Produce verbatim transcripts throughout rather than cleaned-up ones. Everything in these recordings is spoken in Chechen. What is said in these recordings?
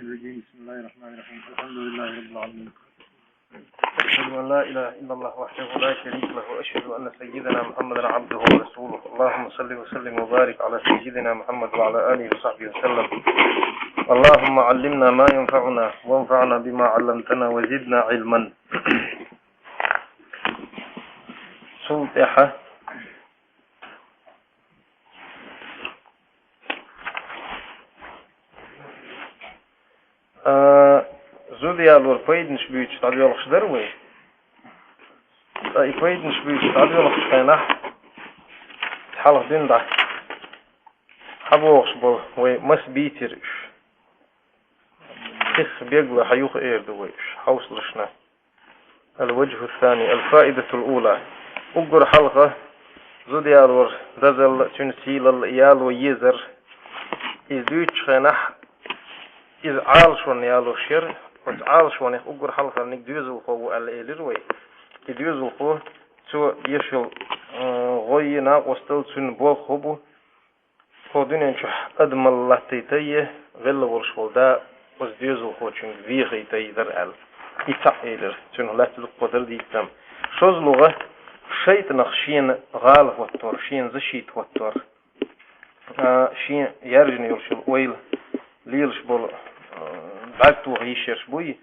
الرجيم. بسم الله الرحمن الرحيم. الحمد لله رب العالمين. أشهد أن لا إله إلا الله وحده لا شريك له، وأشهد أن سيدنا محمدا عبده ورسوله. اللهم صل وسلم وبارك على سيدنا محمد وعلى آله وصحبه وسلم. اللهم علمنا ما ينفعنا، وانفعنا بما علمتنا، وزدنا علما. Султеха. А, зуда ялор пайданаш буьйцуш дӀадоьлхуш дар вай. Ткъа и пайданаш буьйцуш дӀадоьлхучу хенахь, хьалха дина дӀа хьабогӀуш болу вай маса бийцира уьш. Сих бегла хьан юха эр ду вай уьш, хьовсалаш на. الوجه الثاني، الفائدة الأولى. Уггар хьалха зуда ялор дозалла а, цуьнан сийлалла а яло езар. Иза дуьйцучу хенахь, иза Ӏалашонна ялош яра, оцу Ӏалашонех уггар хьалхарниг доьзалхо ву аьлла элира вай. И доьзалхо, цо еш йолу, м, гӀой а, накъосталла а, цуьнан болх хӀун бу? Кху дуьнен чохь адамалла латтийтай, велла волуш волу да оцу доьзалхочуьнга вехийтай дара аьлла. И цхьаъ элира, цуьнах лаьцна дуккха дара дийцам. ШозлагӀа, шайтӀанах шена гӀала хӀоттор, шена защита хӀоттор. А, шен яьржина йолуш йолу ойла лелаш болу, а, бӀаьрг тоха йиш ерш буй,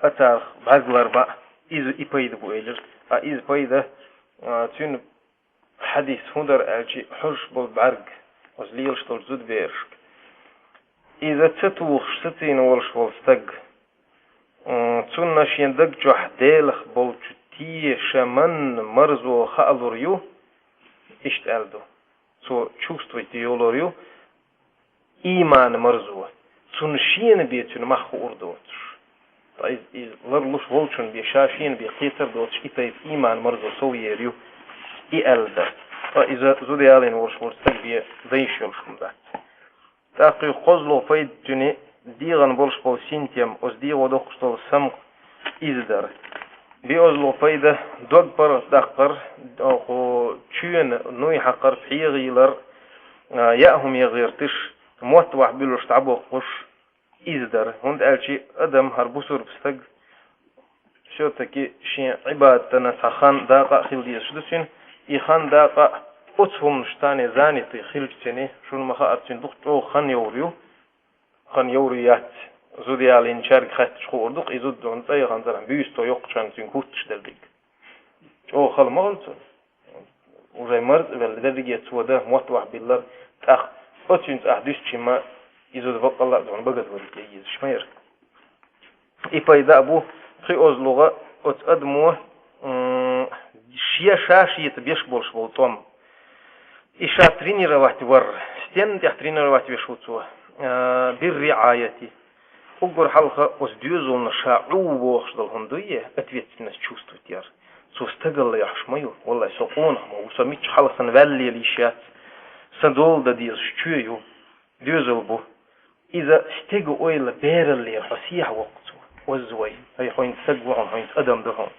а царах бӀаьрг лар баа, иза и пайда бу элира. А иза пайда, а, цуьнан хьадис хӀун дара аьлча, хьожуш болу бӀаьрг, оцу лелаш долчу зудаберашка. Иза ца тухуш сацийна волуш волу стаг, м, цунна шен даг чохь Делах болчу тешаман марзо хаалур ю, иштта аьлла ду. Цо чувствовать йолур ю, ийман марзо, цунна шена бен цуьнан мах хуур доцуш. Ткъа иза, иза ларлуш волчунна бен, ша шена бен кхетар доцуш, и тайпа ийман марзо сов ер ю, и аьлла дара. Ткъа иза зуда ялийна волуш волу стаг бен дайш йолуш хӀума дац. ТӀаккха кхозлагӀа пайда цуьнан дегӀан болуш болу синтем, оцу дегӀо доккхуш долу самукъа иза дара. БоьазлагӀа пайда дог паргӀатдаккхар, оха чоьнан нуй хьакхар, пхьегӀа йилар, а, яа хӀума ян гӀерташ, мотт вахь буьллуш дӀабоккхуш, иза дара. ХӀунда аьлча адам, хӀара бусурба стаг, всё-таки шен Ӏибадатана цхьа хан дакъа а хила дезаш ду цуьнан, и хан дакъа а оцу хӀуманаш царна занятый хилча цуьнан, шуна ма-хаъара, цуьнан дукха чӀогӀа хан йовр ю, хан йовр ю яц. Зуда ялийначаьрга хаьттича хуур ду-кх, и зуда дуьхьал цӀа яхана царна буьйсто йоккхучарна цуьнга хӀуттуш дара дерг. ЧӀогӀа хала ма хуьлу цунна. Уже марза а велла, дерриге цо дан, мотт вахь биллар, тӀаккха оцуьнца ахь дуьстича ма, и зуда баккъалла а дуьхьал багаза варриг ян езаш ма яра. И пайда а бу, пхоьазлагӀа, оцу адамо, м, шен ша шеца беш болуш болу тӀом. И ша тренировать вар. Стенна тӀехь тренировать веш ву цо? А, бир риӀаяти. Уггар хьалха оцу доьзална ша Ӏу ву бохуш долу хӀума дуй, ответственность чувствовать яр. Цо стагалла яхьаш ма ю. Валлай, со къонах ма ву, со мичча хьалха сан ваьлла лела йиш яц. Сан дола дан дезаш чоь ю. Доьзал бу. Иза стеган ойла бераллера хьо сехьа воккху цо. Озза вай. Хьай хьуьнца стаг ву хьуна, хьуьнца адам ду хьуна.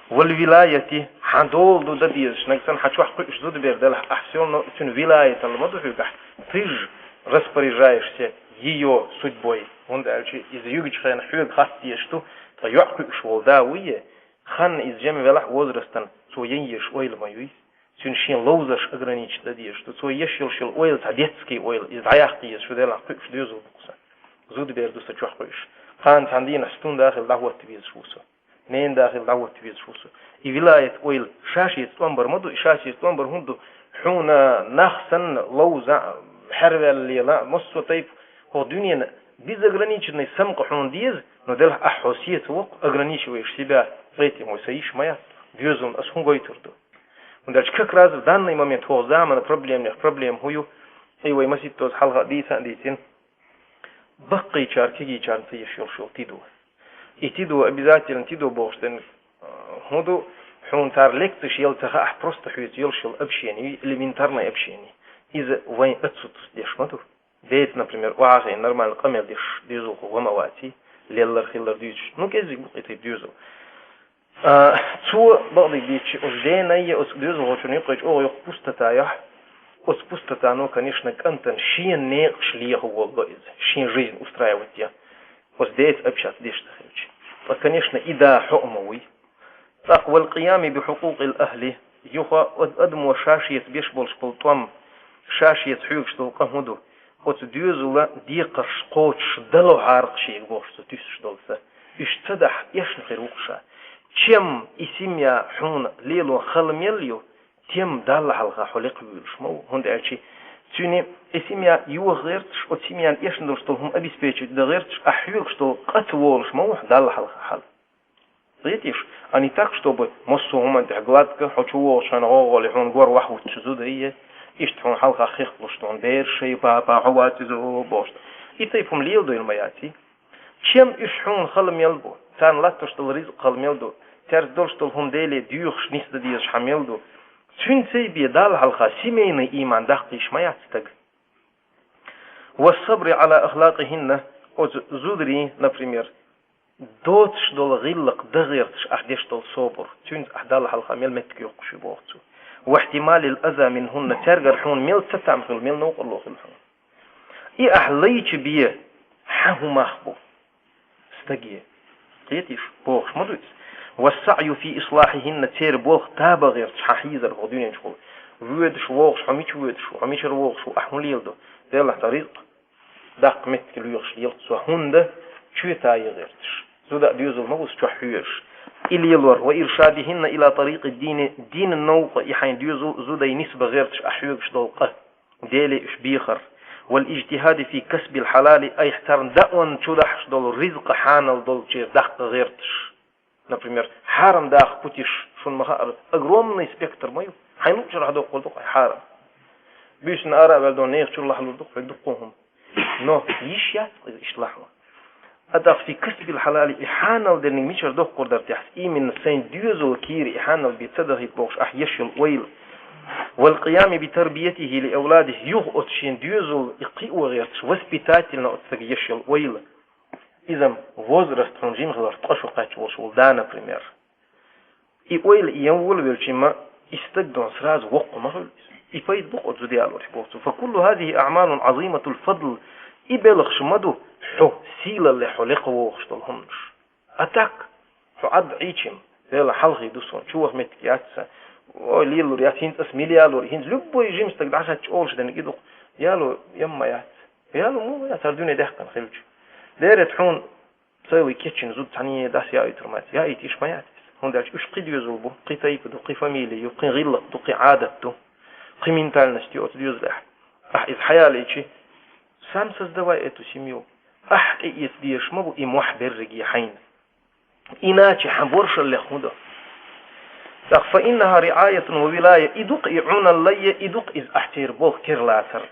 Вал вилаяти, хьан дола ду дан дезаш, нагахь санна хьан чохь кхуьуш зудабер делахь, ахь всё равно цуьнан вилаяталла ма ду хьоьгахь. Ты же распоряжаешься её судьбой. ХӀунда аьлча иза юьгучу хенахь хьоьга хатта дезаш ду, ткъа йоӀ кхуьуш волу да вуй, хан иза жима велахь возрастан, цо ян езаш ойла ма юй. Цуьнан шен ловзарш ограничить дан дезаш ду. Цо еш йолуш йолу ойла цхьа детский ойла, иза дӀаяккха еза, шу делахь кхуьуш доьзал бу-кх сан. Зудабер ду сан чохь кхуьуш. Кхана цхьана дийнахь стунда хилла дӀахӀотта везаш ву со. Ненан да хилла дӀахӀотта везаш ву со. И вилаят ойла ша шеца тӀом бар ма ду, и ша шеца тӀом бар хӀунда ду? Хьуна нах санна, ловза а, хьерваьлла лела а, массо а тайпа хӀокху дуьненан безограниченный самукъа хьуна деза, но делахь ахь хьо сеца воккху, ограничиваешь себя, поэтому вай сан йиш ма яц, доьзална ас хӀун гойтур ду? ХӀунда аьлча как раз в данный момент хӀокху заманан проблемех проблема хӀун ю, и вай масийттаза хьалха а дийца а дийцина, баккхийчара кегийчарна ца еш йолуш йолу тидо. И тидо, обязательно тидо бохуш дерг, а, хӀун ду, хьуна цара лекцеш яла ца хаахь, просто хьоьца йолуш йолу общение, элементарное общение. Иза вайн отсутствовать деш ма ду. Деца, например, охьахиъна нормально къамел деш доьзалхо ва ма ваций, леллар-хиллар дуьйцуш. Ну, кӀеззиг бу-кх и тайпа доьзал. А, цо бакъдерг дийцича, оцу денайе, оцу доьзалхочун юккъе чӀогӀа йоккха пустота яхь. Оцу пустотано, конечно, кӀантана шен некъаш леха волало иза, шен жизнь устраивать ян. Оцу деца общаться деш ца хилча. Ткъа, конечно, и да хьо а ма вуй. ТӀаккха вал къиями би хьукъукъил ахли, юха од-, адамо ша-шеца беш болуш болу тӀом, ша-шеца хьоьгуш долу къа хӀун ду? Оцу доьзала декхарш кхочуш дало хьаркха шега бохуш цо туьсуш долу са. Уьш ца дахь, эшна хир ву-кх ша. Чем и семья хьуна лело хала мел ю, тем Далла хьалха хьо лекха вуьйлуш ма ву, хӀунда аьлча цуьнан и семья йоха гӀерташ, оцу семьян эшна долуш долу хӀума обеспечить дан гӀерташ, ахь хьоьгуш долу къа ца волуш ма ву хьо Далла хьалха хьала. Кхетий шу? А не так, чтобы массо а хӀуманна тӀехь гладко, хьо чу вогӀучу хенахь гӀо-гӀо ле хьуна гор вахь вуттуш зуда е, иштта хьуна хьалха хихлуш, хьуна бераш шай, папа, хьо вац иза бохуш. И тайпа хӀума леладойла ма яций. Чем уьш хьуна хала мел бу, царна латтош долу ризкъ хала мел ду, цаьрца долуш долу хӀума Деле доьхуш нисдан дезаш хьан мел ду, цуьнца бен Далла хьалха семейный ийман даккхийша ма яц стаг. Ва сабри Ӏала ахлакъихинна, оцу зударийн, например, доцуш долу гӀиллакх дан гӀерташ ахь деш долу собар, цуьнца ахь Далла хьалха мел меттиг йоккхуш ю боху цо. Ва ихтималил аза минхунна, цаьргара хьуна мел цатам хила, мел новкъарло хила хьуна. И ахь лайча бен хьан хӀун мах бу стаге? Кхетий шу, бохуш ма ду иза. Ва саъю фи ислахьихинна, церан болх таба гӀерташ хьан хьийзар хӀокху дуьнен чухула. Воьдуш, вогӀуш, хьо мича воьдуш ву, хьо мичара вогӀуш ву, ахь хӀун леладо? Делахь цхьа ризкъ даккха меттиг лоьхуш лелахь цо, хӀунда чоь тае гӀерташ. Зуда а доьзал ма ву цу чохь хьоьжуш. И лелор, ва иршадихинна ила тарикъи дини, динан новкъа и хьайн доьзал, зудай нисбан гӀерташ ахь хьоьгуш долу къа. Деле уьш бехар. Вал ижтихади фи касбил хьалали, айхьа царна даъонна чу дахьаш долу ризкъа хьанал долчеран даккха гӀерташ. Например, хьарам даха путеш шуна ма хаъара, огромный спектр ма ю. Хьайн луъучуьра хьадоккхур ду-кх хьарам. Буьйсанна ара а ваьлла, нехан чуьра лахьалур ду-кх хьоьга дуккха хӀума. Но йиш яц-кх иза иштта лахьа. ТӀаккха фи касбил хьалали и хьанал дерниг мичара доккхур дара техьа, именно сайн доьзал кийра и хьанал бен ца дахийта бохуш ахь еш йолу ойла. Вал къиями би тарбиятихи ли авладихи, юха оцу шен доьзал и кхио гӀерташ, воспитательно оцу стага еш йолу ойла. Иза-м возраст хьуна жима хиларх ткъа шо кхаьчна волуш волу да, например. И ойла, и ян волавелчи ма, и стаг дон сразу воккха ма хуьлу иза. И пайда бу-кх оцу зуда ялорехь боху цо. Фа куллу хазихи аъмалун азиматул фадл. И белхаш ма ду хьо сийлалле хьо лекха вогӀуш долу хӀуманаш. А так, хьо Ӏад Ӏийчим, Дела хьалхе ду суна, чу ваха меттиг яц сан. Ой, лелалур яц, хӀинца ас мила ялор, хӀинца любой жима стаг дӀахаьттича олуш дерниг и ду-кх. Яло, ямма яц. Яло муха яц, хӀара дуьне даьккхина хилча. Дера, хьуна Цайлой кечйина зуда цхьаьна дӀасаяийтур ма яц. Яийта йиш ма яц иза. ХӀунда аьлча уьш кхин доьзал бу, кхин тайпа ду, кхин фамили ю, кхин гӀиллакх ду, кхин Ӏадат ду, кхин ментальность ю оцу доьзалехь. Ахь иза хьаялийчи, сам создавай эту семью. Ахь тӀеэца дезаш ма бу и мохь берриге хьайна. Иначе хьан боршаллех хӀун до? ТӀаккха фа иннаха риӀаятун ва вилая, и ду-кх и Ӏуналлай, и ду-кх иза ахь церан болх керлацар.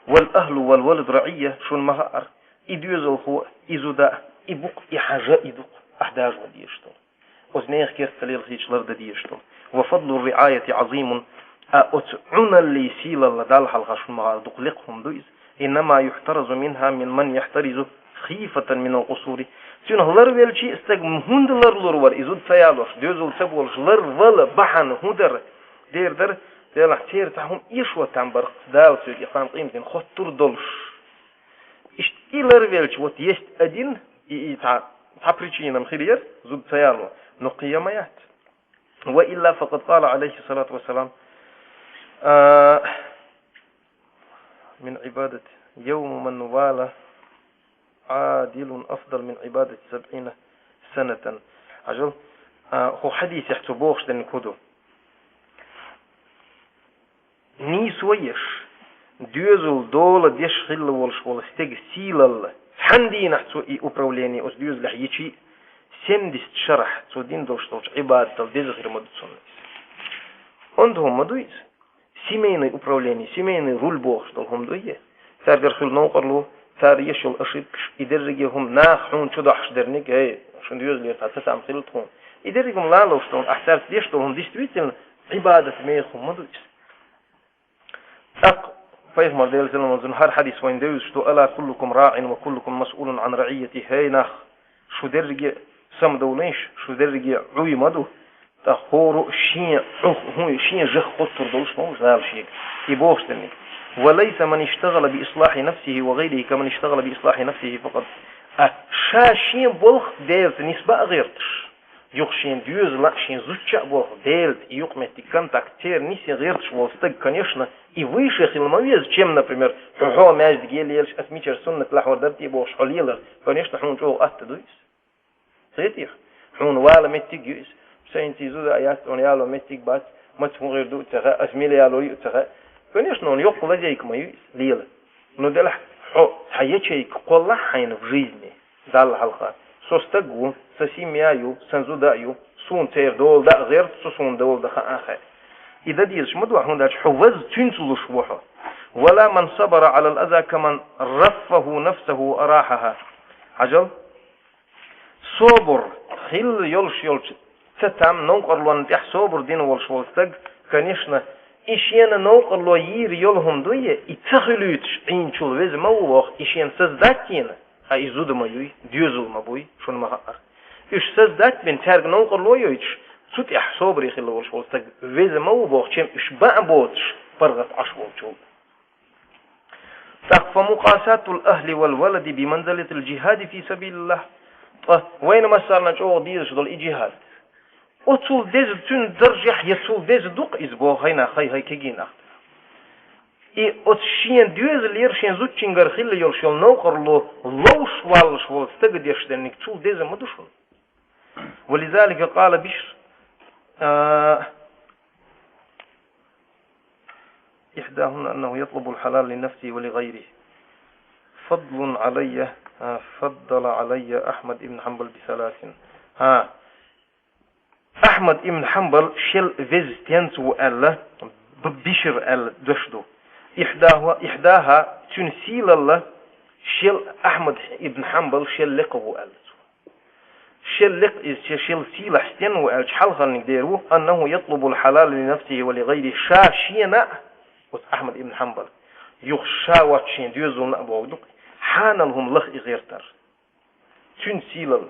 Вал ахлу вал валад раӀия, шуна ма хаъара. И доьзалхо, и зуда, и бу-кх, и хьан жа и ду-кх, ахь дажа ма дезаш долу. Оцу нехан керта ца лелхийча лардан дезаш долу. Ва фадлу риӀаяти Ӏазимун, а оцу Ӏуналлий сийлалла Далла хьалха шуна ма хаъара дукха лекха хӀума ду иза. Иннама юхьтаразу минха мин ман яхьтаризу хифатан минал къусури. Цуьнах ларвелчи а стаг хӀунда ларлур вара, и зуда ца ялош, доьзал ца болуш, ларвала бахьана хӀун дара? Дера дара, делахь церан цхьа хӀума эшо там бара, Дала соьга и хан къематдийнахь хоттур долуш. Иштта и ларвелча, вот есть один, и, и цхьа, цхьа причина-м хир яра, зуда ца яло, но кхин я ма яц. Ва илла факъад къала Ӏалайхи салату ва салам, а, мин Ӏибадати явму ман вала Ӏадилун афдал мин Ӏибадати сабъина санатан. Хьажал, а, хӀокху хьадисехь цо бохуш дерниг хӀун ду? Нийсо еш, доьзал дола деш хилла волуш волу стеган сийлалла, цхьана дийнахь цо и управление оцу доьзалехь йичи, семьдесят шарахь цо дина долуш долчу Ӏибадатал деза хир ма ду цунна иза. Онда хӀума ма ду иза? Семейный управление, семейный руль бохуш долу хӀума дуй? Цаьргара хилла новкъарло, цара еш йолу ошибкаш, и дерриге хӀума наха хьуна чу дахьаш дерниг, эй, шун доьзалера цхьа цатам хилла тхуна. И дерриге хӀума лалуш долу, ахь цаьрца деш долу хӀума действительно Ӏибадат меха хӀума ма ду иза. ТӀаккха пайхамар Делан салам-маршалла хӀара хьадис вайна девзаш ду: «Ала куллукум раӀин ва куллукум масъулун Ӏан раӀийятихи». ХӀей нах, шу дерриге самадовлийша, шу дерриге Ӏуй ма ду. ТӀаккха хӀора а шен Ӏух, хӀун, шен жах хоттур долуш ма ву Дала шега. И бохуш дерниг. «Ва лайса ман иштагӀала би ислахьи нафсихи ва гӀайрихи, ка ман иштагӀала би ислахьи нафсихи факъат». А ша шен болх Делаца нисба а гӀерташ, юха шен доьзал а, шен зудчо а болх Делаца, и юкъаметтиг контакт церан нисе гӀерташ волу стаг, конечно, и вуйше хила ма веза, чем, например, хьо, хьо маьждиге лелаш, ас мичара суннат лахьор дара те бохуш хьо лелар, конечно, хьуна чӀогӀа атта ду иза. Хетий хьуна? Хьуна вала меттиг ю иза. Сайн цӀий зуда а яц, хьуна яло меттиг бац, маца хӀун гӀийр ду а ца хаьа, ас мила яло ю а ца хаьа. Конечно, хьуна йоккха лазейка ма ю иза лела. Ну, делахь, хьо цхьа ячейка кхоллахь хьайна в жизни, Далла хьалха. Со стаг ву, сан семья ю, сан зуда а ю, суна церан дола дан а гӀерта, цо суна дола дан хаа а хаьа. И дан дезаш ма ду, хӀунда аьлча хьо ваза цуьнца луш ву хьо. ولا من صبر على الأذى كمن رفه نفسه وأراحها. Хьажал, собар хилла йолуш йолчу ца там новкъарлонна тӀехь собар дина волуш волу стаг, конечно, и шена новкъарло йийр йолу хӀума дуй, и ца хуьлуьйтуш Ӏийначул веза ма ву воху, и шена создать йина, а и зуда ма юй, доьзал ма буй, шуна ма хаъара. Уьш создать бина, цаьрга новкъарло йойтуш, цу тӀехь собаре хилла волуш волу стаг веза ма ву воху, чем уьш бан а боцуш, паргӀат Ӏаш волчул. ТӀаккха فمقاساة الأهل والولد بمنزلة الجهاد في سبيل الله. Ткъа вайна массарна чӀогӀа дезаш долу и джихад. Оцул деза цуьнан даржехь, я цул деза ду-кх иза боху хай нах, хай-хай кегий нах. И оцу шен доьзалера, шен зудчуьнгара хилла йолуш йолу новкъарло ловш валлаш волу стага деш дерниг цул деза ма ду шуна. ولذلك قال بشر، آه، إحداهن أنه يطلب الحلال لنفسه ولغيره. فضل علي، آه، فضل علي أحمد بن حنبل بثلاث. ХӀа. Ахьмад ибн Хьанбал шел веза стенца ву аьлла, Б-, Бишр аьлла дош ду. إحداها، إحداها, цуьнан сийлалла шел Ахьмад ибн Хьанбал шел лекха ву аьлла цо. Шел лекха иза, шел сийлахь стенна ву аьлча, хьалхарниг дер ву: أنه يطلب الحلال لنفسه ولغيره, ша шена а, оцу Ахьмад ибн Хьанбал, юха ша воцчу шен доьзална а боху ду-кх, хьанал хӀума лаха и гӀертар. Цуьнан сийлалла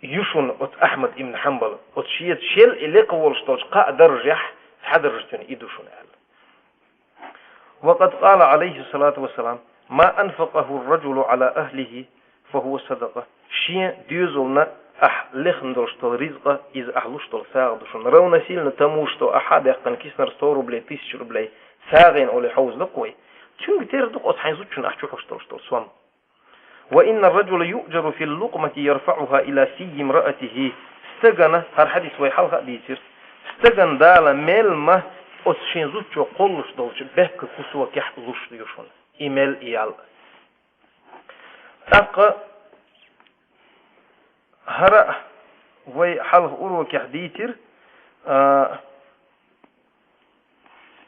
ю шуна оцу Ахьмад ибн Хьанбала, оцу шеца шел и лекха волуш долчу кхаа даржехь цхьа даржа цуьнан и ду шуна аьлла. وقد قال عليه الصلاة والسلام: ما أنفقه الرجل على أهله فهو صدقة. Шен доьзална ахь лехна долуш долу ризкъа, иза ахь луш долу сагӀа ду шуна. Равносильно тому, что ахьа а баьккхина киснара сто рублей, тысяча рублей, сагӀина олий хьовза ду-кх вай. Цуьнга тера ду-кх оцу хьайн зудчунна ахь чухьуш долуш долу сом. وإن الرجل يؤجر في اللقمة يرفعها إلى في امرأته. Стагана, хӀара хьадис вай хьалха а дийцира, стагана Дала мел ма оцу шен зудчо кхоллуш долчу бехк кусокехь луш ю шуна и мел, и ял. ТӀаккха хӀара а вай хьалха урокехь дийцира, а,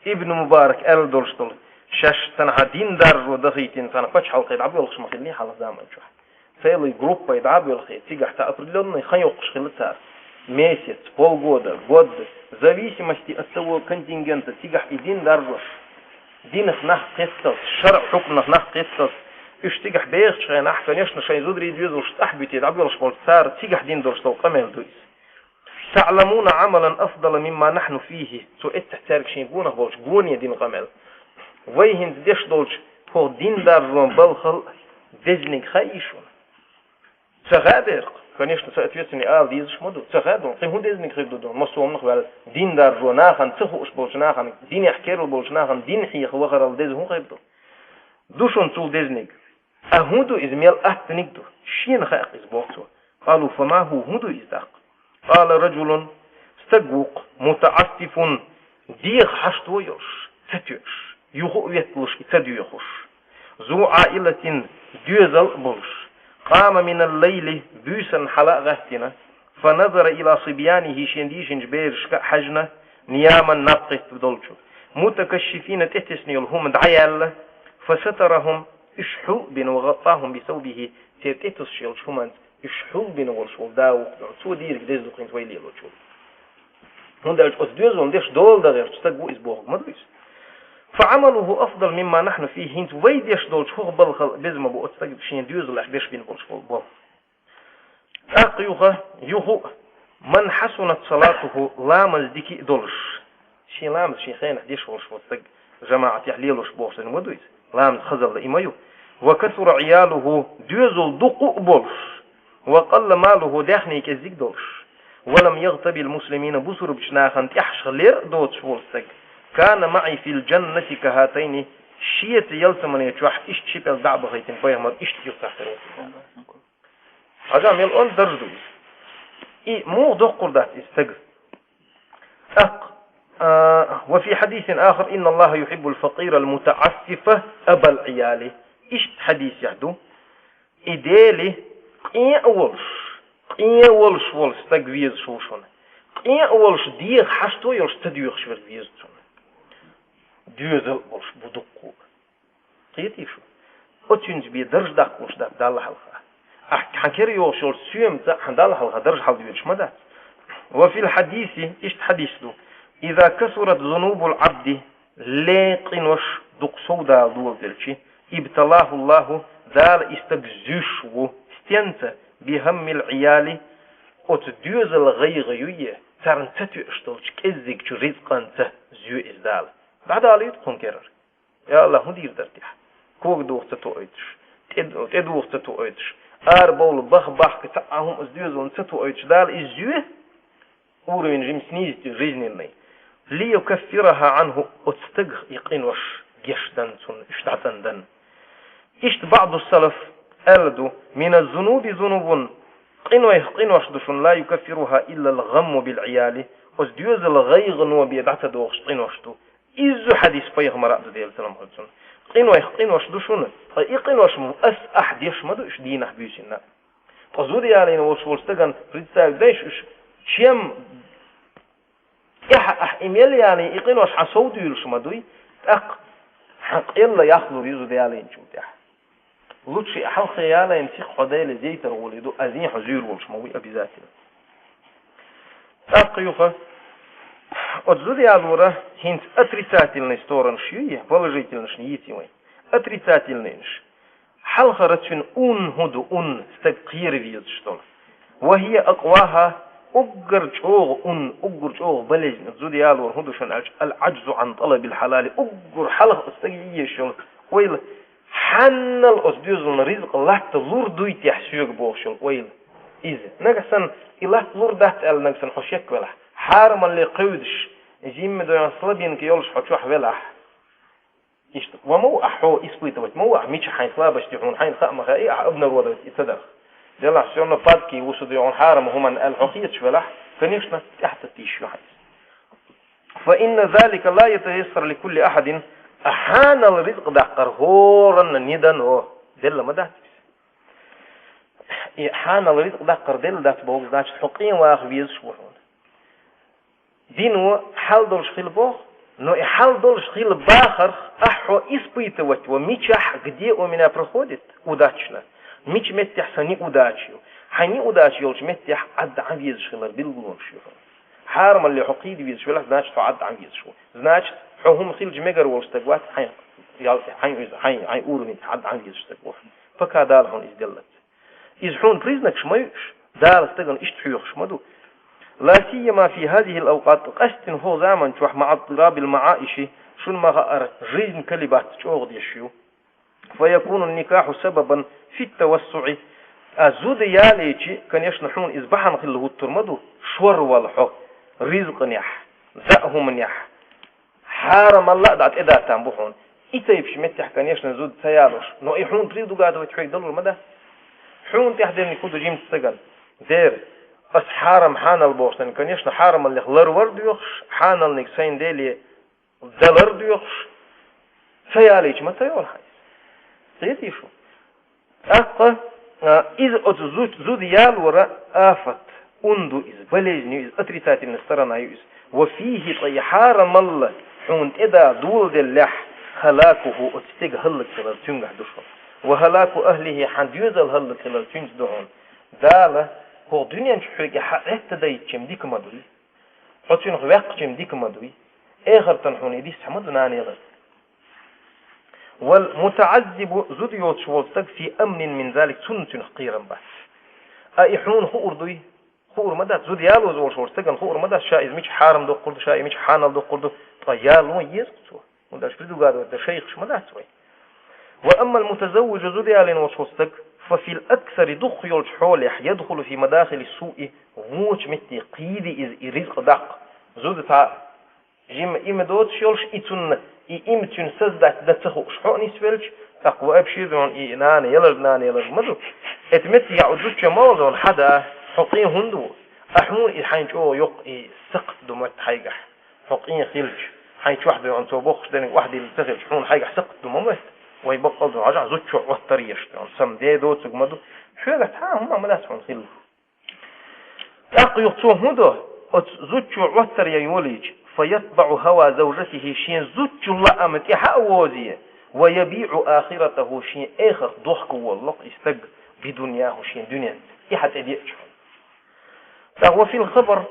Ибн Мубарак аьлла долуш долу, шаьш цхьана дин даржо дахийтина цхьана пачхьалкхе дӀабоьлхуш ма хиллий хьалха заман чохь. Целый группа дӀабоьлхий, цигахь цхьа определённый хан йоккхуш хилла цара. Месяц, полгода, год, в зависимости от того контингента, цигахь и дин даржош, динах нах кхетталц, шарӀ хьукманах нах кхетталц. Уьш цигахь бехачу хенахь, конечно, шайн зударий, доьзалш цӀахь буьтий дӀабоьлхуш болчу цара цигахь дин долуш долу къамел ду иза. تعلمون عملا أفضل مما نحن فيه. Цо эццахь цаьрга шен гонах болчу гоне дина къамел. Вай хӀинца деш долчу хӀокху дин даржон балхал дезниг хаий шуна? Ца хаьа дера-кх. Конечно, соответственно ала дезаш ма ду. Ца хаьа ду, кхин хӀун дезниг хир ду ду? Массо а хӀуманах ваьлла, дин даржо нахана ца хууш болчу нахана, динехь керла болчу нахана дин хьеха вахарал деза хӀун хир ду? Ду шуна цул дезниг. А хӀун ду иза, мел аттаниг ду? Шена хаьа-кх иза, боху цо. قالوا: فما هو, хӀун ду иза тӀаккха? قال رجل, стаг ву-кх, متعفف, деха хьашто йолуш, ца тоьуш, юха а ветталуш и ца доьхуш. ذو عائلة, доьзал а болуш. قام من الليل, буьйсанна хьала а гӀаьттина, فنظر إلى صبيانه, шен дийшинчу берашка а хьаьжна, نياما, наб кхетта долчу. متكشفين, тӀетесна йолу хӀума дӀаяьлла, فسترهم, уьш хьул а бина, وغطاهم بثوبه, церан тӀетосуш йолчу хӀуманца уьш хьул а бина волуш волу да ву-кх, цо дийриг деза ду-кх хӀинца вай лелочул. ХӀунда аьлча оцу доьзална деш дола дан гӀертачу стаг ву иза бохург ма ду иза. فعمله أفضل مما نحن فيه, хӀинца вай деш долчу хӀокху балхал беза ма бу оцу стага шен доьзалехь беш бина болуш болу болх. ТӀаккха юха, юха а, من حسنت صلاته, ламаз дика а долуш. Шен ламаз шен хенахь деш волуш волу стаг, жамаӀатехь лелош бохуш дерг ма ду иза. Ламаз хазалла и ма ю. وكثر عياله, доьзал дукха а болуш, وقل ماله, даьхни кӀеззиг а долуш, ولم يغتب المسلمين, бусурбачу нахана тӀехьашха лер а доцуш волу стаг, كان معي في الجنة كهاتين, шеца ялсамане чохь иштта ши пӀелг дӀа а бахийтина пайхамар иштта юьхь сахьтар ву. Хьажа, мел онда дарж ду иза. И муха доккхур дац иза стаг? ТӀаккха, а, وفي حديث آخر: إن الله يحب الفقير المتعفف أبا العيال. Иштта хьадисехь ду: и Дела къен а волуш, къен а волуш волу стаг везаш ву шуна. Къен а волуш, дегӀан хьашто йолуш ца доьхуш верг веза цунна. Доьзал а болуш бу дуккха а. Кхетий шу? Оцуьнца бен дарж даккхалуш дац Далла хьалха. Ахь хьан кера йогӀуш йолчу соьмаца хьан Далла хьалха дарж хьалдоьдуш ма дац. وفي الحديث, иштта хьадис ду: إذا كثرت ذنوب العبد, лен къинош дукха сов Дала доладелчи, ابتلاه الله, Дала и стаг зуьйш ву. Стенца? بهم العيال, оцу доьзал гӀайгӀа юй, царна ца тоьуш долчу кӀеззигчу ризкъанца зоь иза Дала. ДӀадалийта кхунна керара. Я АллахӀ, хӀун дийр дара техьа? Кога духа ца тоуьйтуш, тӀе, тӀе духа ца тоуьйтуш, арабовла баха бахка цхьа а хӀума аса доьзална ца тоуьйтуш, Дала иза зоь, уровень жим снизить ю жизненный. ليكفرها عنه, оцу стагах и къинош гечдан цунна, уьш дӀацӀандан. Иштта بعض السلف аьлла ду: من الذنوب ذنوب, къинойх къинош ду шуна, لا يكفرها إلا الغم بالعيال, оцу доьзал гӀайгӀано бен дӀа ца дохуш къинош ду. Иззу хьадис пайхамара а ду, Делан салам хуьлда цунна. Къинойх къинош ду шуна, ткъа и къинош ма ас ахь деш ма ду уьш дийнахь буьйсинна. Ткъа зуда ялийна волуш волу стагана, представь, дайша уьш, чем эхьа ахь и мел ялийна, и къинош хьан сов дуьйлуш ма дуй, тӀаккха хьан къелла яхлур ю зуда ялийначул тӀаьхьа. Лучше хьалххе ялайна сих хьо Деле зейтар гӀоле ду, азин хьо зуьйр волуш ма вуй обязательно. ТӀаккха юха, оцу зуда ялора хӀинца отрицательный сторонаш юй, положительнаш йийци вай. Отрицательныйнаш. Хьалхара цуьнан ун хӀун ду, ун стаг кхера везаш долу. وهي أقواها, уггар чӀогӀа ун, уггар чӀогӀа болезнь, зуда ялора хӀун ду шуна аьлча, العجز عن طلب الحلال, уггар хьалха стаг йийш йолу ойла, хьаннал оцу доьзална ризкъ латта лур дуй техьа соьга бохуш йолу ойла. Иза. Нагахь санна, и латта лур дац аьлла, нагахь санна хьо шек велахь, хьарамалле кхевдаш, жимма дойн слабинка йолуш хьо чохь велахь. Иштта, ва ма ву ахь хьо испытывать, ма ву ахь мича хьайн слабость ю хьуна, хьайна хаа ма хаьа, ахь обнародовать и ца дарх. Делахь, всё равно падки вусу ду хьуна хьарам хӀуманна аьлла хьо хеташ велахь, конечно, тӀаьхьа ца тийш ю хьайца. فإن ذلك لا يتيسر لكل أحد, а хьанал ризкъ даккхар хӀоранна не дано, делла ма дац иза. И хьанал ризкъ даккхар делла дац боху, значит, хьо къен ваха везаш ву хьуна. Дино хьал долуш хила боху, но и хьал долуш хила бахарх ахь хьо испытывать во, мичахь, где у меня проходит удачно, мича меттехь сан неудача ю. Хьайн неудача йолчу меттехь Ӏадда Ӏан везаш хилар билгалонаш ю хьуна. Хьарамалле хьо кхийда везаш велахь, значит, хьо Ӏадда Ӏан везаш ву. Значит, хьо хӀума хилча мегар волуш стаг вац, хьайн ял-, хьайн иза, хьайн, хьайн уровень Ӏадда Ӏан везаш стаг ву хьуна. Пока Дала хьуна иза деллац. Иза хьуна признакаш ма ю уьш, Дала стагана иштта хьоьхуш ма ду. لا سيما في هذه الأوقات, къаьсттина хӀокху заман чохь, مع اضطراب المعايش, шуна ма хаъара, жизнь кали бац, чӀогӀа деш ю. فيكون النكاح سببا في التوسع. А зуда ялийчи, конечно, хьуна иза бахьана хилла хӀуттур ма ду, шорвала хьо ризкъанехь, заа хӀуманехь. Хьарамалла а дӀа тӀедатан бу хьуна. И тайпаш меттехь, конечно, зуда ца ялош, но и хьуна предугадывать хьоьга далур ма дац. Хьуна тӀехь дерниг хӀун ду жимца стагана? Дера, ас хьарам хьанал бохуш дерниг, конечно, хьарамаллех ларвар доьхуш, хьаналниг сайн Деле далар доьхуш, ца ялийча ма ца йолу хьайса. Кхетий шу? ТӀаккха, а, иза оцу зу-, зуда ялора афат, ун ду иза, болезнь ю иза, отрицательная сторона ю иза. وفيه, ткъа и хьарамалла хьуна тӀе да доладеллехь, هلاكه, оцу стеган хӀаллакьхилар цуьнгахь ду шуна. وهلاك أهله, хьан доьзал хӀаллакьхилар цуьнца ду хьуна. Дала хӀокху дуьнен чу хьоьга хьан гӀеттадайтича-м дика ма дуй. Хьо цуьнах ваьккхича-м дика ма дуй. Эхартан хьуна и дисса ма ду нана ялар. والمتعذب, зуда йоцуш волу стаг, في أمن من ذلك, цунна цуьнах кхерам бац. А и хьуна хуур дуй? Хуур ма дац. Зуда ялоза волуш волу стагана хуур ма дац, ша иза мича хьарам доккхур ду, ша и мича хьанал доккхур ду, ткъа яло еза-кх цо. ХӀунда аьлча предугадывать дан шайхаш ма дац вай. وأما المتزوج, зуда ялийна волча стага, ففي الأكثر, дукхах йолча хьолехь, يدخل في مداخل السوء, воча метте кхийда иза и ризкъ даккха. Зуда цхьа жима иман доцуш йолуш, и цунна, и иман цуьнан создать дан ца хууш хьо а нисвелча, тӀаккха вообще хьуна и нана ялар, нана ялар ма ду. Эта метте я зудчо ма вала хьада, хьо къен хӀунда ву? А хьуна и хьайна чӀогӀа йоккха и сакхт ду моьтту хьайгахь. Хьо къен хилча, хьайн чохь дуьйхьна цо боккхуш дерг охьадилла ца хилча, хьуна хьайгахь сакхт ду ма моьтту? Вай баккъал ду, хьажахь, зудчо Ӏоттар еш, хьуна сама де доцург ма ду. Хьоьгахь цхьа а хӀума ма дац хьуна хилла. ТӀаккха юха цо хӀун до? Оцу зудчо Ӏоттар ян йолийча, فيتبع هوى زوجته, шен зудчун лаам тӀаьхьа а возе, ويبيع آخرته, шен эхарт дохка воллакх и стаг, بدنياه, шен дуьненца, и хьа тӀедеача хьуна. ТӀаккха وفي الخبر,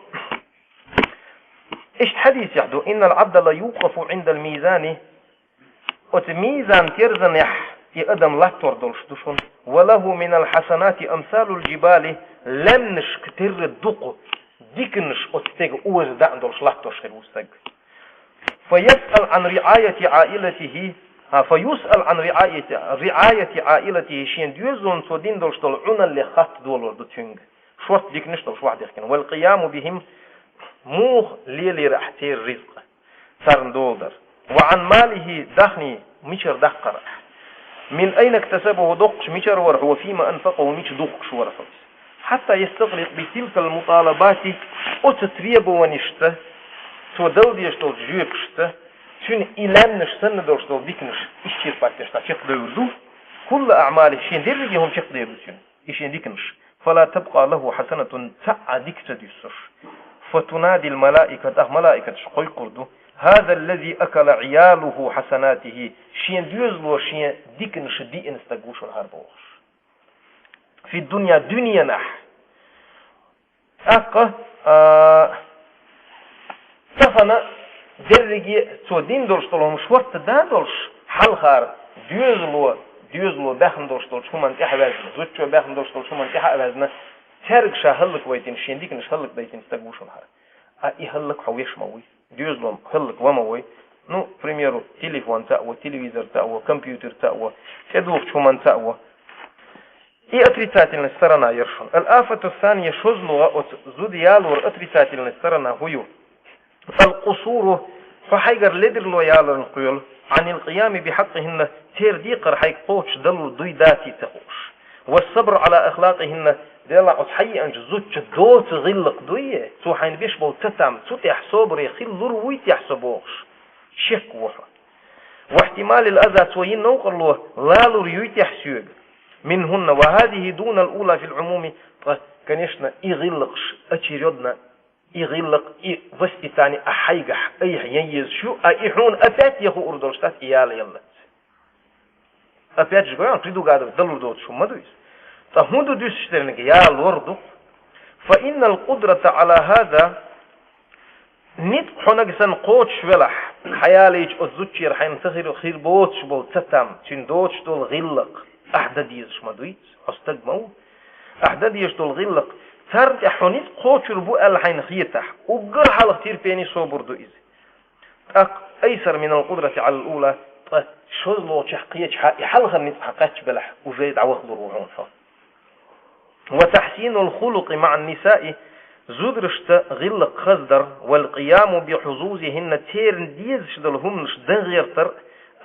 иштта хьадисехь ду: إن العبد ليوقف عند الميزان, оцу мизан терзанехь и адам латтор долуш ду шуна, وله من الحسنات أمثال الجبال, лаьмнашка терра дукха диканаш оцу стеган оза даьӀна долуш латтош хир ву стаг. فيسأل عن رعاية عائلته, а, فيسأل عن رعاية, رعاية عائلته, шен доьзална цо дина долуш долу Ӏуналлех хатта долор ду цуьнга. Шорта диканаш долуш вахьа дихкина. والقيام بهم, муха лелийра ахь церан ризкъ, царна доладар. وعن ماله, дахни мичара даккхара ахь. من أين اكتسبه, доккхуш мичара вара хьо, وفيما أنفقه, мича духкуш вара хьо. حتى يستغرق بتلك المطالبات, оцу требованешца, цо дала дезаш долчу жоьпашца, цуьнан и лаьмнаш санна долуш долу диканаш исчерпать деш дӀа чекхдевр ду. كل أعماله, шен дерриге хӀума чекхдер ду цуьнан и шен диканаш. فلا تبقى له حسنة, цхьа а дика ца дуьссуш. فتنادي الملائكة, тӀаккха малаикаташ кхойкхур ду: هذا الذي أكل عياله حسناته, шен доьзало шен диканаш диъна стаг ву шуна хӀара бохуш. في الدنيا, дуьненахь. ТӀаккха, а, тахана дерриге цо дина долуш долу хӀума шортта дан долуш, хьалхара доьзало, доьзало баьхна долуш долчу хӀуманна тӀаьхьа ваьзна, зудчо баьхна долуш долчу хӀуманна тӀаьхьа а ваьзна, цаьрга ша хӀаллаквайтина, шен диканаш хӀаллакдайтина стаг ву шуна хӀара. А и хӀаллак хьо веш ма вуй. Доьзалом хӀаллак ван ма вой. Ну, к примеру, телефонца а во, телевизорца а во, компьютерца а во, тӀедухучу хӀуманца а во. И отрицательная сторона яра шуна. الآفة الثانية, шозлагӀа оцу зуда ялоран отрицательная сторона хӀун ю? القصور, хьо хьайгара ледарло яларна кхоьлу, عن القيام بحقهن, церан декхар хьайга кхочушдалур дуй, даций ца хууш. والصبر على أخلاقهن, делахь оцу хьайеанчу зудчун доцу гӀиллакх дуй, цо хьайна беш болу цатам, цу тӀехь собаре хилалур вуй техь со бохуш, шек ву хьо. واحتمال الأذى, цо йина новкъарло лалур юй техь соьга. منهن, وهذه دون الأولى في العموم, ткъа, конечно, и гӀиллакхаш очередно, и гӀиллакх, и воспитание а хьайгахь айхьа ян езаш ю, а и хьуна опять ян хуур долуш дац и яла яллалц. Опять же говорю, предугадывать далур доцуш хӀума ма ду иза. Ткъа хӀун ду дуьсуш дерниг? Ялор ду. فإن القدرة على هذا, ницкъ хьонаг санна кхочуш велахь, хьаялийча оцу зудчера хьайна ца хир, хир боцуш болу цатам, цуьнан доцуш долу гӀиллакх ахь дан дезаш ма дуй иза, хьо стаг ма ву. Ахь дан дезаш долу гӀиллакх, царна тӀехь хьо ницкъ кхочур бу аьлла хьайна хетахь, уггар хьалха терпение, собар ду иза. ТӀаккха أيسر من القدرة على الأولى, ткъа шозлагӀчохь кхечахьа и хьалхара ницкъ хьан кхаьчча белахь, уже дӀавахалур ву хьуна хьо. وتحسين الخلق مع النساء, зударшца гӀиллакх хаздар, والقيام بحظوظهن, церан дезаш долу хӀуманаш дан гӀертар,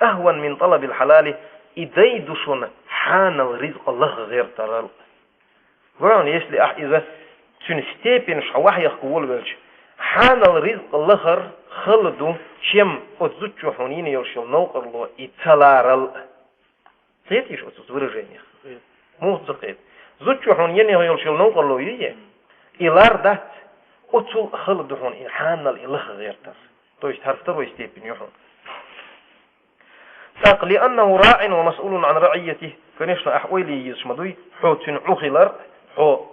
أهون من طلب الحلال, и дай ду шуна хьанал ризкъ лаха гӀертарал. Вайн, если ахь иза цуьнан степенаш хьо вахьа яхка волавелча, хьанал ризкъ лахар хала ду, чем оцу зудчо хьуна йина йолуш йолу новкъарло и ца ларал. Кхетий шу оцу выражениех? Муха ца кхета? Зудчо хьуна йина йолуш йолу новкъарло юй, и лар дац, оцул хала ду хьуна и хьанал и лаха гӀертар. То есть хӀара второй степень ю хьуна. ТӀаккха لأنه راع ومسؤول عن رعيته, конечно, ахь ойла е езаш ма дуй, хьо цуьнан Ӏу хилар, хьо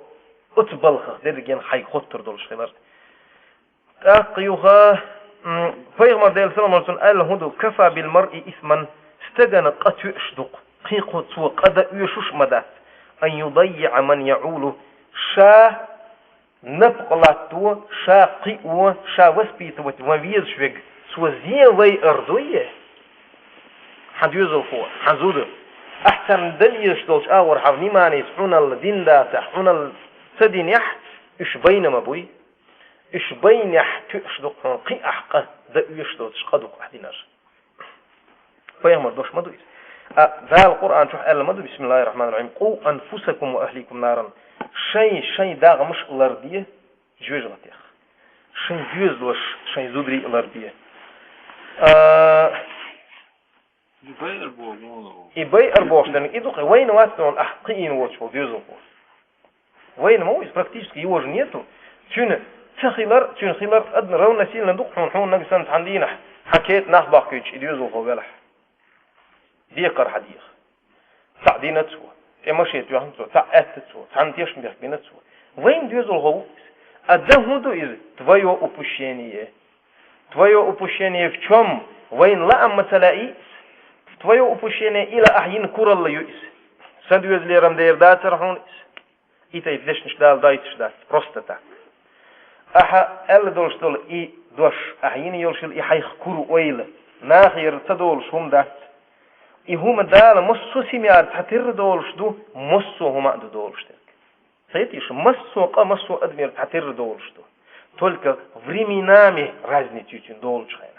оцу балхах дерриге а хьайга хоттур долуш хилар. ТӀаккха юха, м, пайхамар, Делан салам хуьлда цунна, аьлла хӀун ду: كفى بالمرء إثما, стагана къа тоьуш ду-кх, кхин кху цо къа дан оьшуш а ма дац, أن يضيع من يعوله, ша напха латто, ша кхио, ша воспитывать ван везаш верг, цо зен вайар дуй? Хьан доьзалхо, хьан зуда, Ахь царна дала езаш долчу агӀор хьан вниманис хьуналла дина дацахь, хьуналла ца динехь, уьш байна ма буй. Уьш байнехь тоьаш ду хьуна кхин ахь къа дан оьшуш доцуш къа ду-кх ахь динарш. Пайхамар дош ма ду иза. А Дала Къуръан чохь аьлла ма ду: «Бисмиллахир-рахманир-рахим. Къу анфусакум ва ахликум наран». Шайн, шайн дагӀмаш а ларде жоьжахатех. Шайн доьзалш, шайн зударий а ларде. А, И байар боху, муха ву? И байар бохуш дерг и ду-кх, вайна вац хьуна ахь кхиийна воцуш волу доьзалхо. Вайна ма ву иза, практически его же нету. Цуьнан ца хилар, цуьнан хилар адна равносильно ду-кх хьуна, хьуна нагахь санна цхьана дийнахь хьан кхета нах бахкуьйтуш и доьзалхо велахь. Декхар хьан деха. Цхьаъ дина цо, тӀе машен тоьхна цо, цхьаъ аьтта цо, цхьанна тешнабехк бина цо. Вайна доьзалхо ву иза. А дан хӀун ду иза? Твоё упущение. Твоё упущение в чём? Вайна лаам ма ца лаьий иза. Твоё упущение ила ахь йина куралла ю иза. Сан доьзалера-м дер дацара хьуна иза. И тайпа дешнаш Дала дойтуш дац, просто так. Ахьа аьлла долуш долу и дош, ахьа йина йолуш йолу и хьайх кура ойла, нахера ца долуш хӀума дац. И хӀума Дала массо а семьяра цхьатерра долуш ду, массо а хӀума а ду долуш дерг. Кхетий шу, массо а къа, массо а адамера цхьатерра долуш ду. Только временами разница ю цуьнан долучу хенахь.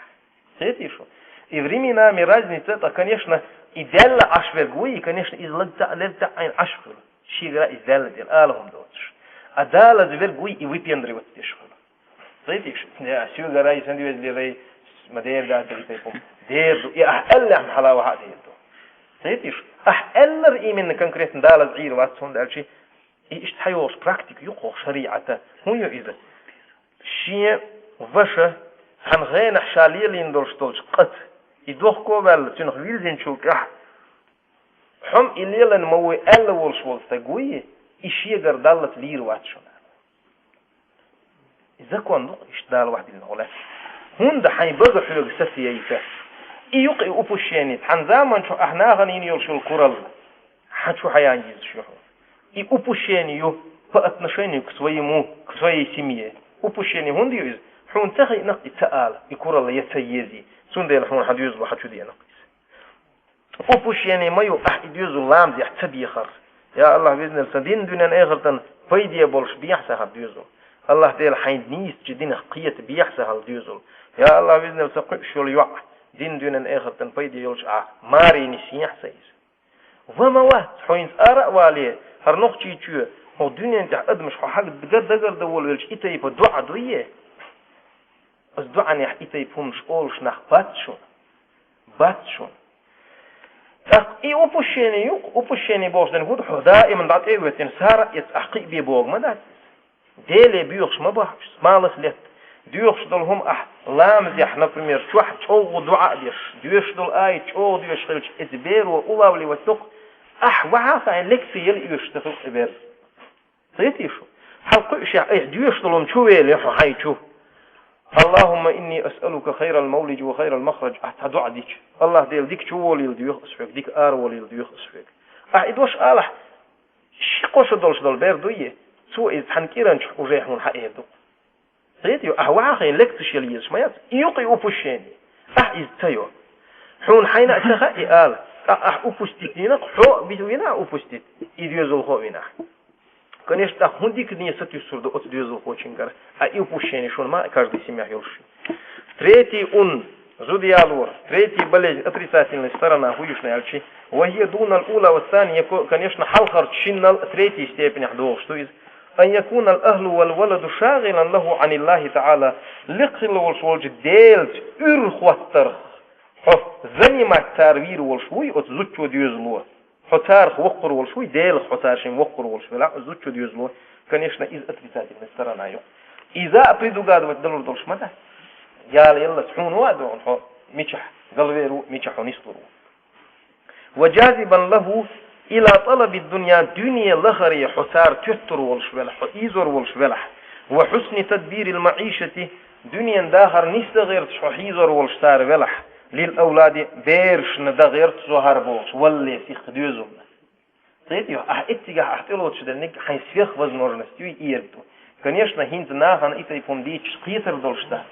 Кхетий шу? И временами разница, ткъа, конечно, и даьлла Ӏаш верг вуй, и, конечно, иза лаг цхьаъ, лерг цхьаъ Ӏайна Ӏаш хуьлу. Шегара иза даьлла дела, ала хӀума доцуш. А Далаза верг вуй и выпендриваться деш хуьлу. Кхетий шу? Я, соьгара, и сан доьзалера, ма дер дац и тайпа хӀума. Дер ду. И ахь аьллехь-м хьала вахьа а дер ду. Кхетий шу? Ахь аьллар именно конкретно Далаза Ӏийр вац, хӀунда аьлча и иштта хьайолуш практика ю кху шариӀата. ХӀун ю иза? Шен ваша цхьана гӀенахь ша лелийна долуш долчу къаца, и дохко а ваьлла, цуьнах вирзинчул тӀаьхьа, хьо-м и лелийна ма вуй аьлла волуш волу стаг вуй, и шегара даллалц лийр вац шуна. И закон ду-кх иштта Дала вахьдиллина гӀо лаьцна. ХӀунда хьайн бага хьоьга сацаяйта? И ю-кх и упущение, цхьана заманчохь ахь нахана йина йолуш йолу куралла хьан чу хьаян йезаш ю хьуна. И упущение ю по отношению к своему, к своей семье. Упущение хӀунда ю иза? Хьуна ца хиъна-кх и ца ала, и куралла я ца езий. Цундела хьуна хьан доьзало хьан чу деана-кх иза. Упущение ма ю ахь и доьзал ламазехь ца бехар. Я АллахӀ, веза-Дела, сан дин дуьненан эхартан пайде болуш бехьа сан хӀара доьзал. АллахӀ-Дела, хьайн нийсачу динах кхета бехьа сан хӀара доьзал. Я АллахӀ, веза-Дела, сан кхуьуш йолу йоӀ дин дуьненан эхартан пайде йолуш Ахь маре нисъехьа сан иза. Ва ма вац, хьо хӀинца ара а вале, хӀара нохчийчоь, хьо дуьнен тӀехь адамаш хьо хьагда дагардан волавелча и тайпа доӀа дуй? Аса доӀанехь и тайпа хӀуманаш олуш нах бац шуна. Бац шуна. ТӀаккха и упущение ю-кх, упущение бохуш дерг хӀун ду, хьо даиман дӀа тӀе а воьттина, сара а эцна ахь кхиъ бен богу ма дац. Деле боьхуш ма бохьуш, малас летта. Доьхуш долу хӀума ахь ламазехь, например, чохь чӀогӀа доӀа а деш, доьшуш долу аят чӀогӀа доьшуш хилча, эца беро улавливать ду-кх, ахь вахьа а хаийна лекци яла оьшуш ца хилла и бер. Кхетий шу? Хьал кхуьушехь, айхьа доьшуш долу хӀума чу велахь хьо хьайн чу. «Аллахумма инни асъалука хайрал мавлиджи ва хайрал махрадж», ахь цхьа доӀа дича, АллахӀ-Дела, дика чуволийла доьху ас хьоьга, дика араволийла доьху ас хьоьга. Ахь и дош алахь, ши-кхо шо долуш долу бер дуй, цо иза цхьана кӀиранчохь уже хьуна хьаэр ду-кх. Кхетий, ахь вахьа а хаийна лекцеш яла езаш ма яц. И ю-кх и упущение. Ахь иза ца йо. Хьуна хьайна а ца хаьа и ала. ТӀаккха ахь упустить дина-кх, хьо а вина ахь упустить, и доьзалхо а вина ахь. Конечно, тӀаккха хӀун дика нийса туьйсур ду оцу доьзалхочуьнгара, а и упущение шуна ма а каждый семьяхь йолуш ю. Третий ун, зуда ялор, третий болезнь, отрицательная сторона хӀун ю шуна аьлча, ва хия дунал ула ва сания, ко-, конечно, хьалхарчу шиннал третий степенехь догӀуш ду иза. Ан якунал ахлу вал валаду шагилан лаху аниллахи таала, лекха хилла волуш волчу Делаца уьйр хӀоттарх хьо занимать цара вийр волуш вуй оцу зудчо, доьзало. Хьо царах воккхур волуш вуй, Делах хьо цара шимма воккхур волуш велахь, зудчо, доьзало, конечно, иза отрицательная сторона ю. Иза а предугадывать далур долуш ма дац. Яла яллалц хьуна ван а догӀун хьо мичахь галвер ву, мичахь хьо нислур ву. Ва джазибан лаху ила талаби дунья, дуьне лахаре хьо цара тоьттур волуш велахь, хьо ийзор волуш велахь. Ва хьусни тадбирил маӀишати, дуьненан дахар нисдан гӀерташ хьо хьийзор волуш цара велахь. Лил авлади, берашна дан гӀерта со хӀара бохуш, валле сихха доьзална. Кхетий, ахь эццигахь ахь тӀелоцуш дерниг хьайн сверхвозможность юй и ерг ду. Конечно, хӀинца нахана и тайпа хӀума дийцча кхетар долуш дац.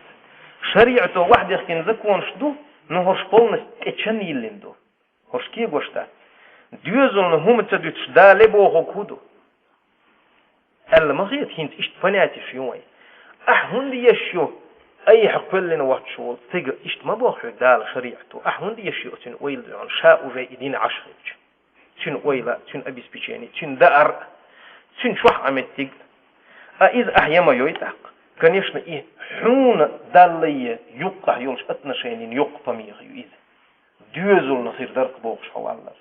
ШариӀато вахьдехкина законаш ду, но хӀорш полностью тӀе чан йиллина ду. ХӀорш кегош дац. Доьзална хӀума ца дуьтуш Дала бохург хӀун ду? Аьлла ма хета, хӀинца иштта понятеш ю вайн. Ахь хӀунда еш ю, айхьа кхоьллина воцуш волу стеган иштта ма боху хьоьга Дала шариӀато? Ахь хӀунда еш ю оцуьнан ойла дуьхьал, ша уже и дина Ӏаш хилча? Цуьнан ойла, цуьнан обеспечение, цуьнан даар, цуьнан чохь а меттиг. А иза ахь я ма йой тӀаккха? Конечно, и хьуна Даллае юккъахь йолчу отношенин йоккха помеха ю иза. Доьзална хир дара-кх бохуш хьо валлар.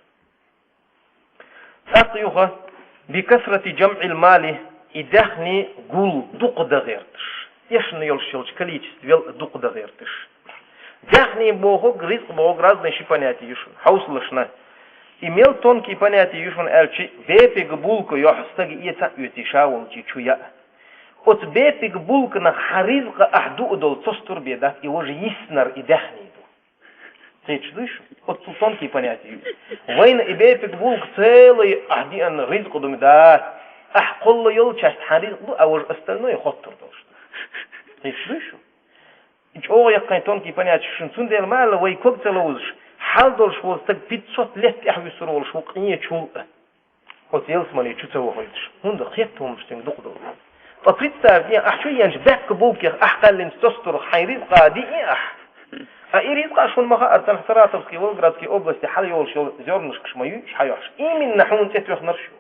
ТӀаккха юха: «Бикасрати джамъил мали», и даьхни гул дукха дан гӀерташ. Эшна йолуш йолчу количествел дукха дан гӀерташ. Даьхни бохург, ризкъ бохург разные ши понятие ю шуна, хьовсалаш на. И мел тонкий понятие ю шуна аьлча, бепиг булка йохь стага эца а оьций, ша волчий чу яа. Оцу бепиг булканах хьан ризкъа ахь дуу долу цостур бен дац, и важа йиснар и даьхни ду. Кхеташ дуй шу? Оццул тонкий понятие ю. Вайна и бепиг булка целый ахь диана ризкъа ду ма дац. Ахь кхолла йолу часть хьан ризкъа ду, а важа остальное хоттур долуш ду. Кхеташ дуй шу? И чӀогӀа яккхий тонкий понятие ю шуна, цундела ма аьлла, вай ког ца ловзуш, хьал долуш волу стаг пятьсот лет тӀаьхьа вуьсур волуш ву къен чул а. Оцу ялсамани чу ца вахийтуш, хӀунда хетта хӀуманаш цуьнга дукха долу. Ткъа представь де, ахь чу еанчу баьпкан булкех ахь кхаьллинчу цостурах хьайн ризкъа диъ ахь. А и ризкъа шуна ма хаара, царна Саратовский, Волгоградский области хьала йолуш йолу зернышкаш ма ю уьш хьайохьуш. Именно хьуна тӀетоьхнарш ю.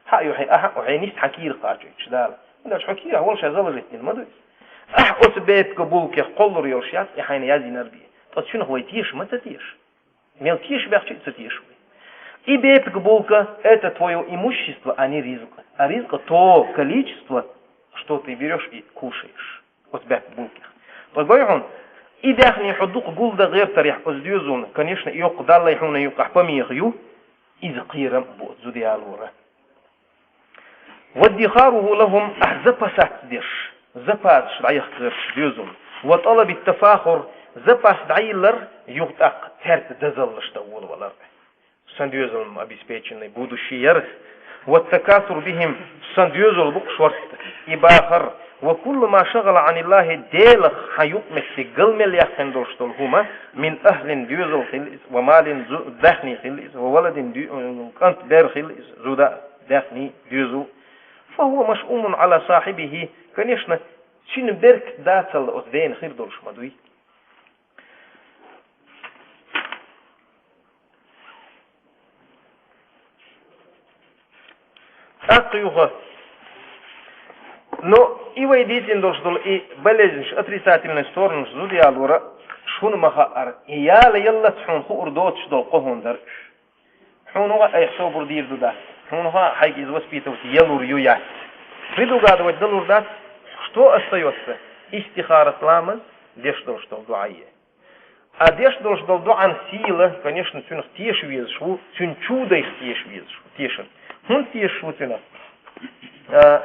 Хьа а ю хьайн, ахьа а ю хьайн, нийса хьан кийрах кхачойтуш Дала. ХӀунда аьлча хьо кийрахь волуш а заложить дина ма ду иза. Ахь оцу бепкан булкех кхоллур йолуш яц и хьайна яздинарг бен. Ткъа цуьнах вай теша ма ца теша? Мел теша баьхча а ца теша вай. И бепиг булка — это твоё имущество, а не ризкъ. А ризкъ — то количество, что ты берёшь и кушаешь. Оцу бепиг булкех. Ткъа гой хьуна, и даьхни хьо дукха гулдан гӀертарехь оцу доьзална, конечно, и йоккха Даллай хьуна юккъахь помеха ю, иза кхерам а бу оцу зуда ялора. «Ваддихаруху лахум», ахь запасац деш, запасаш дӀаяхка гӀерташ доьзална. «Ва талаби тафахур», запас дӀайиллар, юха тӀаккха цаьрца дозаллаш дан волавалар. Сан доьзал-м обеспеченный, будущий яра. «Ва такасур бихим», сан доьзал бу-кх шортта, и бахар. «Ва куллу ма шагӀала Ӏаниллахи», Делах хьан юкъаметтиг гал мел яьккхина долуш долу хӀума, «мин ахлин», доьзал хила иза, «ва малин», зу-, даьхни хила иза, «ва валадин», ду-, кӀант, бер хила иза, зуда, даьхни, доьзал. «Фа хува машъумун Ӏала сахьибихи», конечно, цуьнан беркат дацалла оцу дена хир долуш ма дуй. ТӀаккха юха. Но и вай дийцина долуш долу и болезнаш, отрицательный сторонаш зуда ялора шуна ма хаара, и яла яллалц хьуна хуур доцуш долу кхо хӀума дара уьш. Хьуна гӀа айхьа собар дийр ду дац. Хьуна гӀа хьайга иза воспитывать ялур ю яц. Предугадывать далур дац, что остаётся? Истихарат ламаз, деш долуш долу дуӀа е. А деш долуш долу дуӀан сила, конечно, цуьнах теша везаш ву, цуьнан чу дайх теша везаш ву, тешар. ХӀунда тешаш ву цуьнах? А,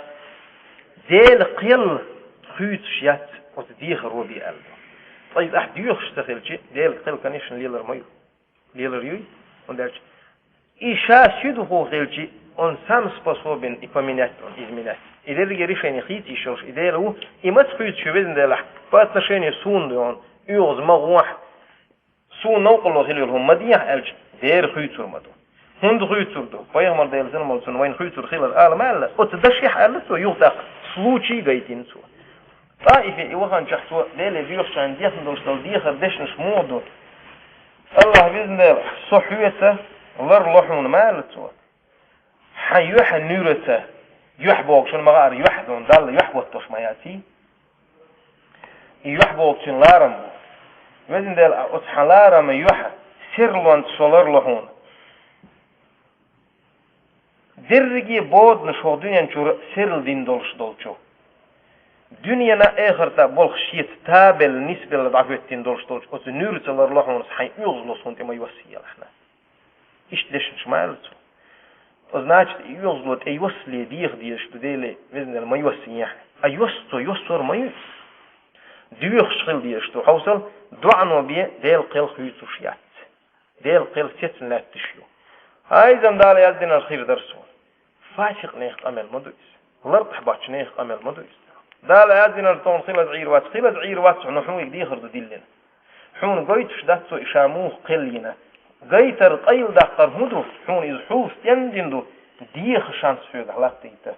Делан кхел хуьйцуш яц оцу дехаро бен аьлла. Ткъа иза ахь доьхуш ца хилча, Делан кхел, конечно, лелар ма ю. Лелар юй? ХӀунда аьлча и ша ши духу хилча, он сам способен и поменять, он изменять. И дерриге решение хийца йиш йолуш и Дела ву, и маца хуьйцуш ю везан Делахь, по отношению суна ду он, оьгӀаз ма гӀохь, суна новкъарло хила йолу хӀума ма дехьа аьлча, дера хуьйцур ма ду. ХӀунда хуьйцур ду? Пайхамар, Делан салам хуьлда цунна, вайна хуьйцур хилар ала ма аьлла, оцу дашехь аьлла цо, юха тӀаккха случай гайтина цо. ТӀаифе и ваханчохь цо Деле доьхучохь дехна долуш долу дехар дешнаш муха ду? Аллахь везан Дела, со хьоьца ларло хьуна ма аьлла цо. Хьан юьхь нуьраца, юьхь боху шуна ма хаара, юьхь ду, Далла юьхь хӀоттош ма яций? И юьхь боху цуьнан ларам бу. Везан Дела, оцу хьан ларама юьхь серлонца со ларло хьуна. Дерриге боданаш хӀокху дуьнен чуьра серладина долуш долчу, дуьненан а, эхартан а болх шеца табелла, нисбелла дӀахӀоьттина долуш долчу оцу нуьраца ларло хьуна, хьайн оьгӀазло суна тӀе ма йоссиелахьна. Иштта дешнаш ма аьлла цо. Оцу, значит, и оьгӀазло тӀе йоссале деха дезаш ду Деле, везан Дела, ма йоссиехьа. А йосса цо, йоссор ма ю иза. Доьхуш хила дезаш ду хьовсал, доӀано бен Делан кхел хуьйцуш яц. Делан кхел сецна лаьтташ ю. Хьайзам Дала яздинарг хир дара суна. Фасикъ нехан къамел ма ду иза. ЛартӀахь боцчу нехан къамел ма ду иза. Дала яздинарг тхуна хилаза Ӏийр вац, хилаза Ӏийр вац хьуна, хьуна и дехар ду диллина. Хьуна гойтуш дац цо и ша муха кхел йина. Гайтар, къайладаккхар хӀун ду? Хьуна иза хьулса стендина ду, деха шанс хьоьгахь латтийта.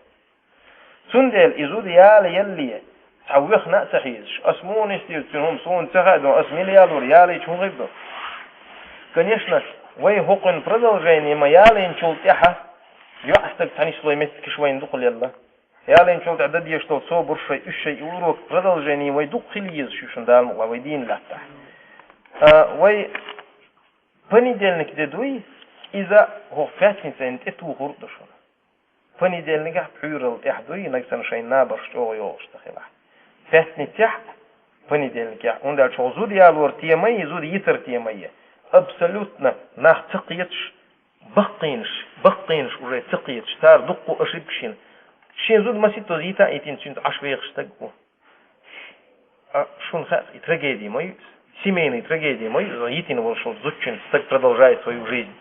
Цундела и зуда яла ялле, цхьа вехна а ца хьийзаш, ас муха нисдийр цуьнан хӀума, суна ца хаьа ду, ас мила ялор, ялийча хӀун хир ду? Конечно, вай хӀокхуьнан продолжение ма ялийначул тӀаьхьа, йоӀ стаг цхьа нислой меттигаш вайна дукха лелла. Ялийначул тӀаьхьа дан дезаш долу собар шай, уьш шай, и урок продолжение вай дукха хила езаш ю шуна Дала мукъалахь вай дийна латтахь. А, вай понедельник де дуй, иза хӀокху пятницайна тӀетухур а ду шуна. Понедельникехь пхьуьйралла тӀехь дуй, нагахь санна шайн набарш чӀогӀа йогӀуш ца хилахь. Пятницехь, понедельникехь, хӀунда аьлча хӀокху зуда ялор темай, зуда йитар темай. Абсолютно нах ца кхеташ, баккхийнаш, баккхийнаш уже ца кхеташ, цара дуккха ошибка шина. Шен зуда маситтаза йита а йитина, цуьнца Ӏаш вехаш стаг ву. А шуна хаьа, и трагедия ма ю иза. Семейный трагедия ма ю иза, йитина волуш волчу зудчуьнца стаг продолжает свою жизнь.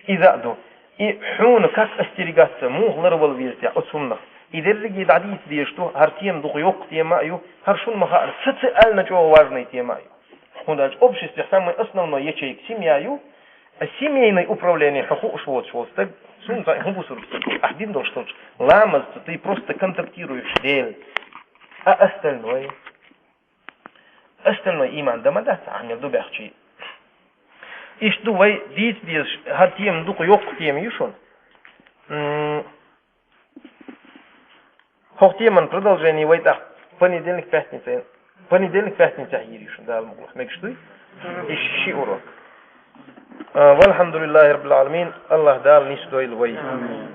Иза а ду. И хьуна как остерегаться, муха ларвала веза те оцу хӀуманах? И дерриге дӀадийца дезаш ду, хӀара тема дукха йоккха тема а ю, хӀара шуна ма-хаъара, ца ца аьлла чӀогӀа важная тема а ю. ХӀунда аьлча обществехь самый основной ячейка семья ю, а семейное управление хьо хууш воцуш волу стаг, суна цхьа хӀун бусург стаг, ахь дина долуш долчу ламазца, ты просто контактируешь Дела. А остальное? Остальное ийман дан ма дац, Ӏамал ду баьхчи. Иштта ду вай дийца дезаш, хӀара тема дукха йоккха тема ю шуна. М, хӀокху теман продолжение вай тӀаккха понедельник, пятница, понедельник, пятницехь йийр ю шуна, Дала мукъалахь, мегаш дуй? И ши урок. А, валхьамдулиллахи раббил Ӏаламин, АллахӀ Дала нисдойла вай. Хм?